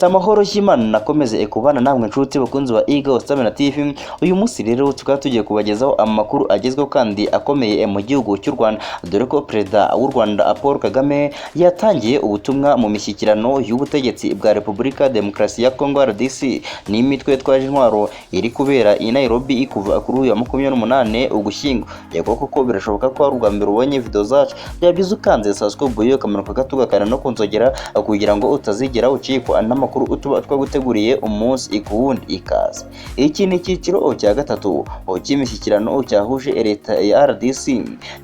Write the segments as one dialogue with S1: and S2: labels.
S1: Amahoro y'Imana nakomeze kubana namwe nshuti bakunzi ba Eagle Stamina TV. Uyu munsi rero tukaba tugiye kubagezaho amakuru agezweho kandi akomeye mu gihugu cy'u Rwanda, dore ko Perezida w'u Rwanda Paul Kagame yatangiye ubutumwa mu mishyikirano y'ubutegetsi bwa Repubulika Demokarasi ya Congo RDC n'imitwe yitwaje intwaro iri kubera i Nairobi kuva kuri uyu wa 28 Ugushyingo. Yego koko birashoboka ko ari ubwa mbere ubonye video zacu, byaba byiza ukanze subscribe ukamanuka gato ugakanda no kunzogera kugira ngo utazigera ucikwa n'amakuru tuba twaguteguriye umunsi ku wundi. Ikaze. Iki ni icyiciro cya gatatu cy'imishyikirano cyahuje leta ya RDC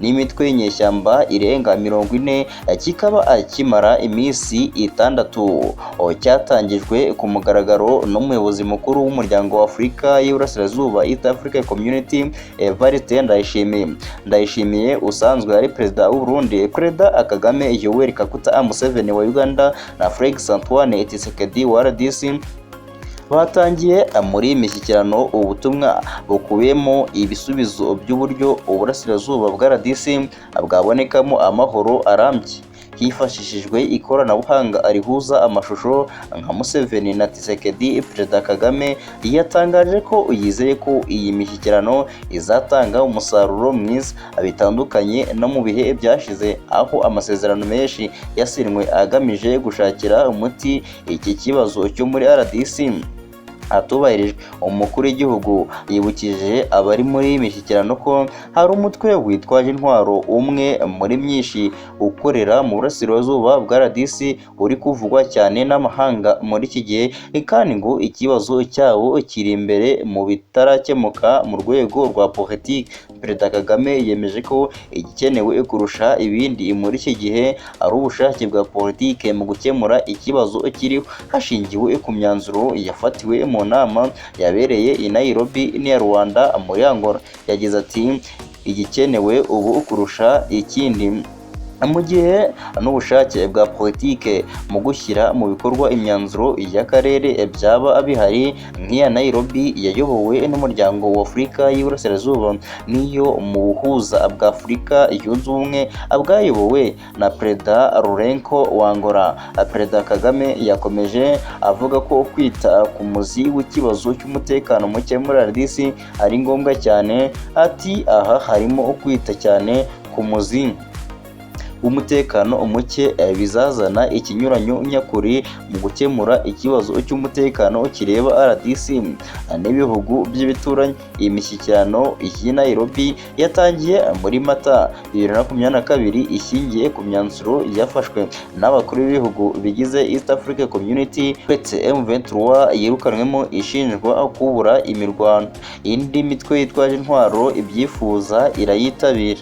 S1: n'imitwe y'inyeshyamba irenga 40, kikaba kimara iminsi 6. Cyatangijwe ku mugaragaro n'umuyobozi mukuru w'umuryango wa Afurika y'Iburasirazuba, East African Community, Evariste Ndayishimiye. Ndayishimiye usanzwe ari perezida w'u Burundi, Perezida Kagame, Yoweri Kaguta Museveni wa Uganda na Felix Antoine Tshisekedi wa RDC batangiye muri iyi mishyikirano ubutumwa bukubiyemo ibisubizo by'uburyo uburasirazuba bwa RDC bwabonekamo amahoro arambye hifashishijwe ikoranabuhanga rihuza amashusho nka Museveni na Tshisekedi. Perezida Kagame yatangaje ko yizeye ko iyi mishyikirano izatanga umusaruro mwiza, bitandukanye no mu bihe byashize aho amasezerano menshi yasinywe agamije gushakira umuti iki kibazo cyo muri RDC atubahirijwe. Umukuru w'igihugu yibukije abari muri iyi mishyikirano ko hari umutwe witwaje intwaro umwe muri myinshi ukorera mu burasirazuba bwa RDC uri kuvugwa cyane n'amahanga muri iki gihe, kandi ngo ikibazo cyawo kiri imbere mu bitarakemuka mu rwego rwa politiki. Perezida Kagame yemeje ko igikenewe kurusha ibindi muri iki gihe ari ubushake bwa politiki mu gukemura ikibazo kiriho hashingiwe ku myanzuro yafatiwe mu nama yabereye i Nairobi n'iya Rwanda muri Angola. Yagize ati: "Igikenewe ubu kurusha ikindi mu gihe n'ubushake bwa politike mu gushyira mu bikorwa imyanzuro y'akarere byaba bihari, nk'iya Nairobi yayobowe n'umuryango wa Afurika y'Iburasirazuba n'iyo mu buhuza bwa Afurika yunze ubumwe bwayobowe na Perezida Lourenço wa Angola." Perezida Kagame yakomeje avuga ko kwita ku muzi w'ikibazo cy'umutekano muke muri RDC ari ngombwa cyane. Ati: "Aha harimo kwita cyane ku muzi w'umutekano muke, bizazana ikinyuranyo nyakuri mu gukemura ikibazo cy'umutekano kireba RDC n'ibihugu by'ibituranyi." Iyi mishyikirano y'i Nairobi yatangiye muri Mata 2022, ishingiye ku myanzuro yafashwe n'abakuru b'ibihugu bigize East African Community, uretse M23 yirukanwemo ishinjwa kubura imirwano. Indi mitwe yitwaje intwaro ibyifuza irayitabira.